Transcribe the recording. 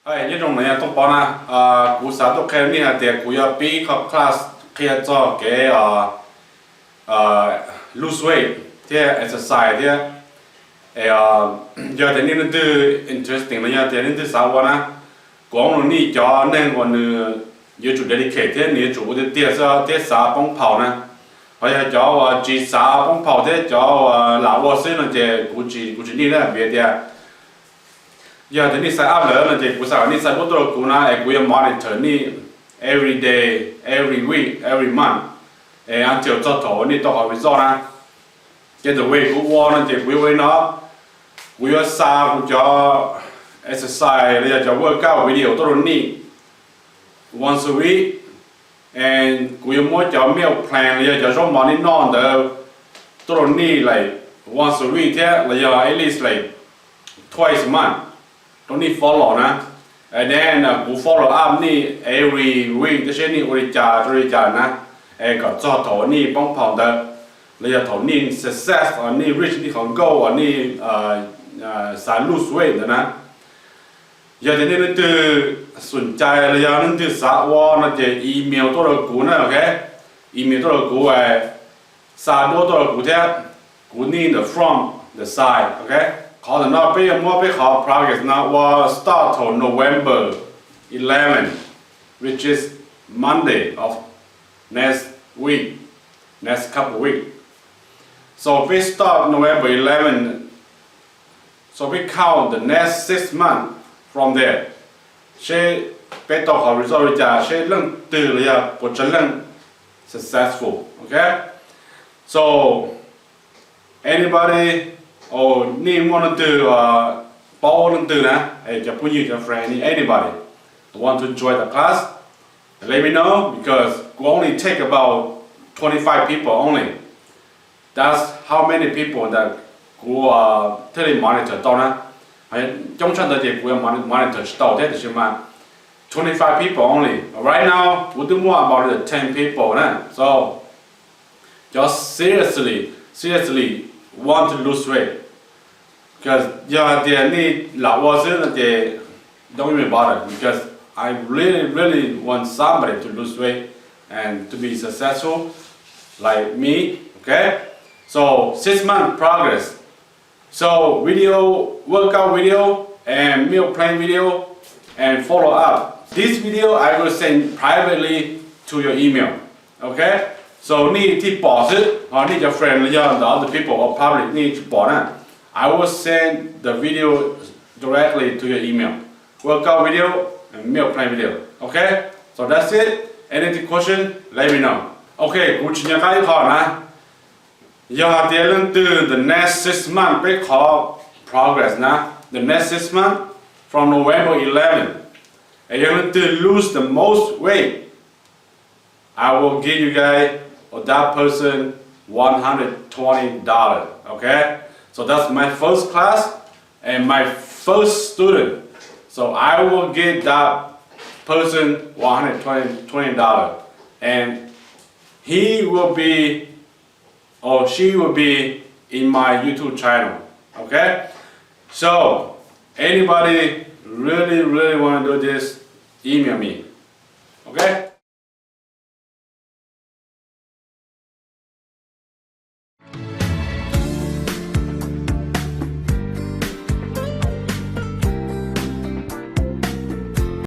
Hi, nyob zoo no yog Tooj Pov na. Kuv xav tuaj qhia nej hais tias kuv yuav pib qhov class qhia txog kev lose weight thiab exercise thiab. Yog tias nej leej twg interesting los yog tias nej leej twg xav ua na, kuv ua nej cov neeg uas nws yuav tsum dedicate thiab nws yuav tsum ua tiag tiag xwb thiab xav poob phaum na. Ho yog cov uas tsis xav poob phaum thiab cov uas lam ua xwb no ces kuv tsis, kuv tsis need na, vim tias yog tias nej sign up lawm no ces kuv xav kom nej sign up tuaj rau kuv na, es kuv yuav monitor nej every day, every week, every month, es until txog thaum nej tau qhov result na. Ces the way kuv ua no ces kuv yuav ua li no: kuv yuav xa kuv cov exercise los yog cov workout video tuaj rau nej once a week, and kuv yuav muab cov meal plan los yog cov zaub mov nej noj ntawd tuaj rau nej like once a week thiab los yog at least like twice a month rau nej follow na. And then kuv follow up nej every week tab sis nej ua li cas rau li cas na, es kom txog thaum nej poob phaum ntawd los yog thaum nej success, nej reach nej qhov goal uas nej xav lose weight ntawd na. Yog tias nej leej twg xum cai los yog leej twg xav ua no ces email tuaj rau kuv na, ok. Email tuaj rau kuv, xa duab tuaj rau kuv thiab, kuv need the front, the side, ok. Qhov ntawm no peb yuav muab peb qhov progress no ua start thaum November eleven, which is Monday of next week, next couple week. So peb start November eleven, so peb count the next six months from there, seb peb tau qhov result li cas, seb leej twg los yog puas tsawg leej successful, ok. So anybody, nej muaj leej twg paub leej twg na, cov phooj ywg, cov friend, anybody want to join the class, let me know, because we only take about twenty five people only. That's how many people that kuv thiaj li monitor tau na. Coob tshaj ntawd ces kuv monitor tsis tau thiab, tiam sis mas twenty five people only. Right now kuv twb muaj about ten people na. So cov seriously, seriously want to lose weight, because yog hais tias nej lam ua xwb no ces don't even bother, because I really, really want somebody to lose weight and to be successful like me, okay? So six month progress. So video, workout video and meal plan video and follow up. This video I will send privately to your email. Okay? So nej thiaj pom xwb, ho nej cov friend los yog the other people or public nej tsis pom na. I will send the video directly to your email. Workout video and meal plan video. Okay? So that's it. Any question, let me know. Okay, kuv tsis nco qab ib qho na. Yog hais tias leej twg the next six month peb qhov progress na, the next six month from November eleven, es yog leej twg lose the most weight, I will give you guys or that person one hundred twenty dollars. Okay, so that's my first class and my first student. So I will give that person one hundred twenty dollars, and he will be or she will be in my YouTube channel. Okay? So, anybody really, really want to do this, email me. Okay?